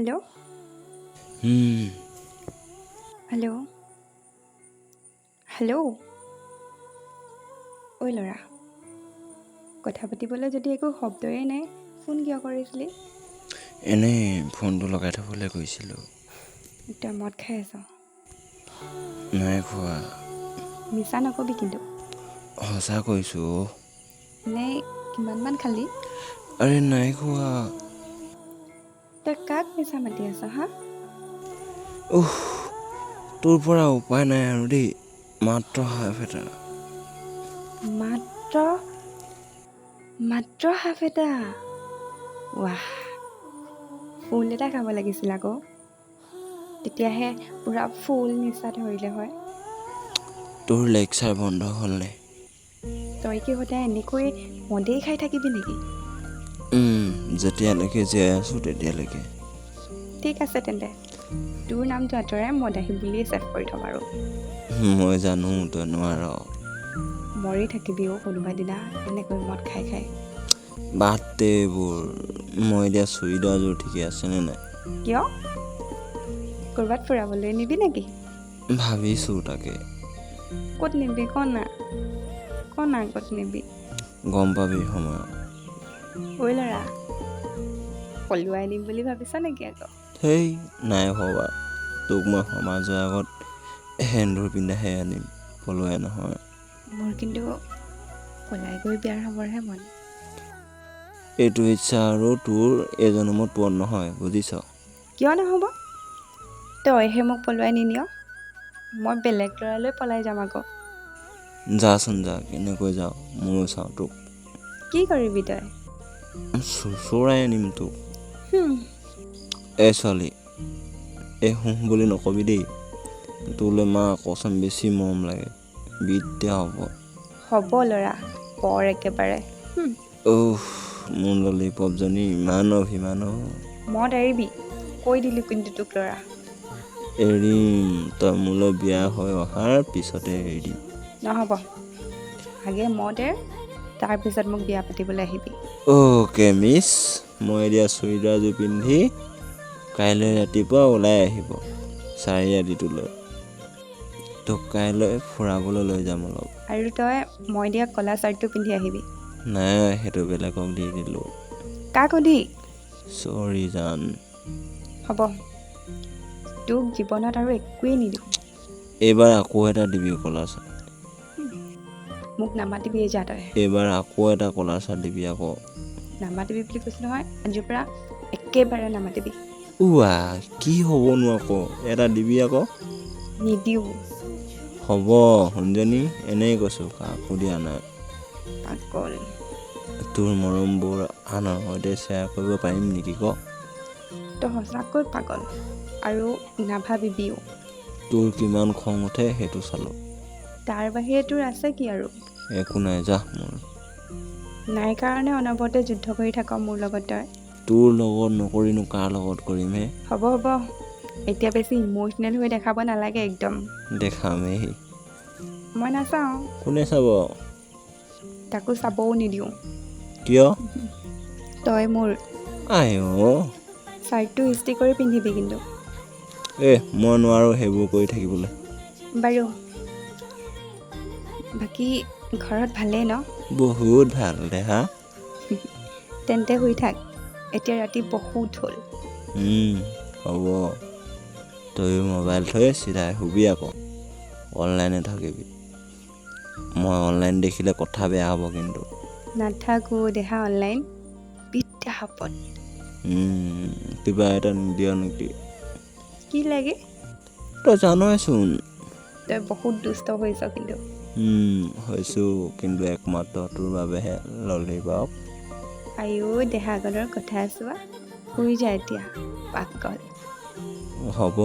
Hello. Hello, hello. ঐ ল'ৰা, কথা পাতিবলৈ যদি একো শব্দই নাই, ফোন কিয় কৰিছিলি? এনেই ফোনটো লগাই থ'বলৈ গৈছিলোঁ। তই মদ খাই আছ? নাই খোৱা। মিছা নকবি কিন্তু। সঁচা কৈছোঁ অ'। এনেই কিমানমান খালি? আৰে নাই খোৱা। তই কাক মিছা মাতি আছ হা? উফ, তোৰ পৰা উপায় নাই আৰু দেই। মাত্ৰ হাফ এটা। মাত্ৰ মাত্ৰ হাফ এটা? ৱাহ, ফুল এটা খাব লাগিছিল আকৌ, তেতিয়াহে পূৰা ফুল নিচা ধৰিলে হয়। তোৰ লেকচাৰ বন্ধ হ'লনে? তই কি সদায় এনেকৈ মদেই খাই থাকিবি নেকি? যেতিয়ালৈকে জীয়াই আছোঁ তেতিয়ালৈকে। ঠিক আছে তেন্তে, তোৰ নামটো আঁতৰাই মদাহী বুলিয়ে ছেভ কৰি থ'ম আৰু। মই জানো তই নোৱাৰ। মৰি থাকিবি অ' কোনোবা দিনা এনেকৈ মদ খাই খাই। বাদ দে এইবোৰ। মই এতিয়া চুৰিদাৰযোৰ ঠিকে আছেনে নাই? কিয়, ক'ৰবাত ফুৰাবলৈ নিবি নেকি? ভাবিছোঁ তাকে। ক'ত নিবি ক না, ক না ক'ত নিবি? গম পাবি সময়ত। ঐ ল'ৰা, পলুৱাই নিম বুলি ভাবিছ নেকি আকৌ? হেই, নাই ভবা। তোক মই সমাজৰ আগত সেন্দুৰ পিন্ধাইহে আনিম, পলুৱাই নহয়। মোৰ কিন্তু পলাই গৈ বিয়াৰ হ'বৰহে মন। এইটো ইচ্ছা আৰু তোৰ এই জনমত পূৰণ নহয়, বুজিছ? কিয় নহ'ব? তইহে মোক পলুৱাই নিনিয়, মই বেলেগ ল'ৰালৈ পলাই যাম আকৌ। যাচোন যা, কেনেকৈ যাওঁ ময়ো চাওঁ তোক। কি কৰিবি তই? চোঁচৰাই আনিম তোক। এই ছোৱালী, এই হুহ বুলি নকবি দেই। তোলৈ মা কচম বেছি মৰম লাগে, বিদ্যা হ'ব। হ'ব ল'ৰা, বৰ একেবাৰে। উফ, মোৰ ললিপপজনী ইমান অভিমান অ'। মদ এৰিবি, কৈ দিলোঁ কিন্তু তোক ল'ৰা। এৰিম, তই মোলৈ বিয়া হৈ অহাৰ পিছতে এৰি দিম। নহ'ব, আগে মদ এৰ, তাৰপিছত মোক বিয়া পাতিবলৈ আহিবি। অ'কে মিছ, মই এতিয়া চুৰিদাৰযোৰ পিন্ধি কাইলৈ ৰাতিপুৱা ওলাই আহিব চাৰিআলিটোলৈ। তোক কাইলৈ ফুৰাবলৈ লৈ যাম অলপ। আৰু তই মই দিয়া ক'লা চাৰ্টটো পিন্ধি আহিবি। নাই, সেইটো বেলেগক দি দিলোঁ। কাক সুধি? চৰি জান। হ'ব, তোক জীৱনত আৰু একোৱেই নিদিওঁ। এইবাৰ আকৌ এটা দিবি ক'লা চাৰ্ট। মোক নামাতিবি, যা তই। এইবাৰ আকৌ এটা ক'লা চাৰ্ট দিবি আকৌ। নামাতিবি বুলি কৈছোঁ নহয়, আজিৰ পৰা একেবাৰে নামাতিবি। উৱা, কি হ'বনো আকৌ, এটা দিবি আকৌ। নিদিওঁ। হ'ব সোণজনী, এনেই কৈছোঁ, কাকো দিয়া নাই। পাগল। তোৰ মৰমবোৰ আনৰ সৈতে শ্বেয়াৰ কৰিব পাৰিম নেকি ক? তই সঁচাকৈ পাগল, আৰু নাভাবিবিও। তোৰ কিমান খং উঠে সেইটো চালোঁ। তাৰ বাহিৰে তোৰ আছে কি আৰু? একো নাই যা মোৰ। নাই কাৰণে অনবৰতে যুদ্ধ কৰি থাক মোৰ লগত তই। তোৰ লগত নকৰিনো কাৰ লগত কৰিম হে? হ'ব হ'ব, এতিয়া বেছি ইম'চনেল হৈ দেখাব নালাগে একদম। দেখামেই। মই নাচাওঁ। কোনে চাব? তাকো চাবও নিদিওঁ। কিয়? তই মোৰ। আই অ'। চাৰ্টটো ইস্ত্ৰি কৰি পিন্ধিবি কিন্তু। এ মই নোৱাৰোঁ সেইবোৰ কৰি থাকিবলৈ। বাৰু, বাকী ঘৰত ভালেই ন? বহুত ভাল দেহা। তেন্তে শুই থাক, এতিয়া ৰাতি বহুত হ'ল। হ'ব, তয়ো মোবাইল থৈ চিধাই শুবি আকৌ, অনলাইনে থাকিবি। মই অনলাইন দেখিলে কথা বেয়া হ'ব কিন্তু। নাথাকোঁ দেহা অনলাইন, বিদ্যা শপত। কিবা এটা নিদিয় নেকি? কি লাগে? তই জানইচোন। তই বহুত দুষ্ট হৈছ কিন্তু। হৈছোঁ, কিন্তু একমাত্ৰ তোৰ বাবেহে ললিপপ। আইও দেহাগলৰ কথা চোৱা, শুই যা এতিয়া পাগল। হ'ব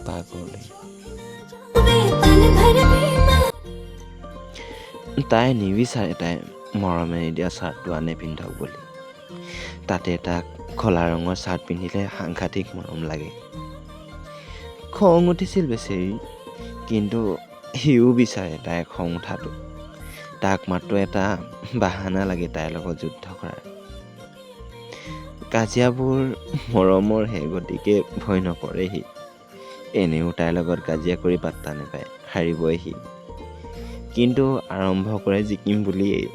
পাগলী। তাই নিবিচাৰে তাই মৰমে নিদিয়া চাৰ্টটো আনে পিন্ধক বুলি। তাতে তাক ক'লা ৰঙৰ চাৰ্ট পিন্ধিলে সাংঘাতিক মৰম লাগে। খং উঠিছিল বেচেৰি, কিন্তু সিও বিচাৰে তাই খং উঠাটো। তাক মাত্ৰ এটা বাহানা লাগে তাইৰ লগত যুদ্ধ কৰাৰ। কাজিয়াবোৰ মৰমৰহে, গতিকে ভয় নকৰে সি। এনেও তাইৰ লগত কাজিয়া কৰি পাত্তা নাপায়, হাৰিবই সি। কিন্তু আৰম্ভ কৰে জিকিম বুলিয়েই।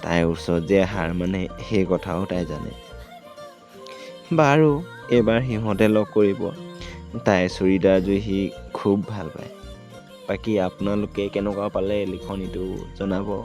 তাইৰ ওচৰত যে হাৰ মানে সেই কথাও তাই জানে। বাৰু, এইবাৰ সিহঁতে লগ কৰিব। তাইৰ চুৰিদাৰযোৰ সি খুব ভাল পায়। বাকী আপোনালোকে কেনেকুৱা পালে লিখনিটো জনাব।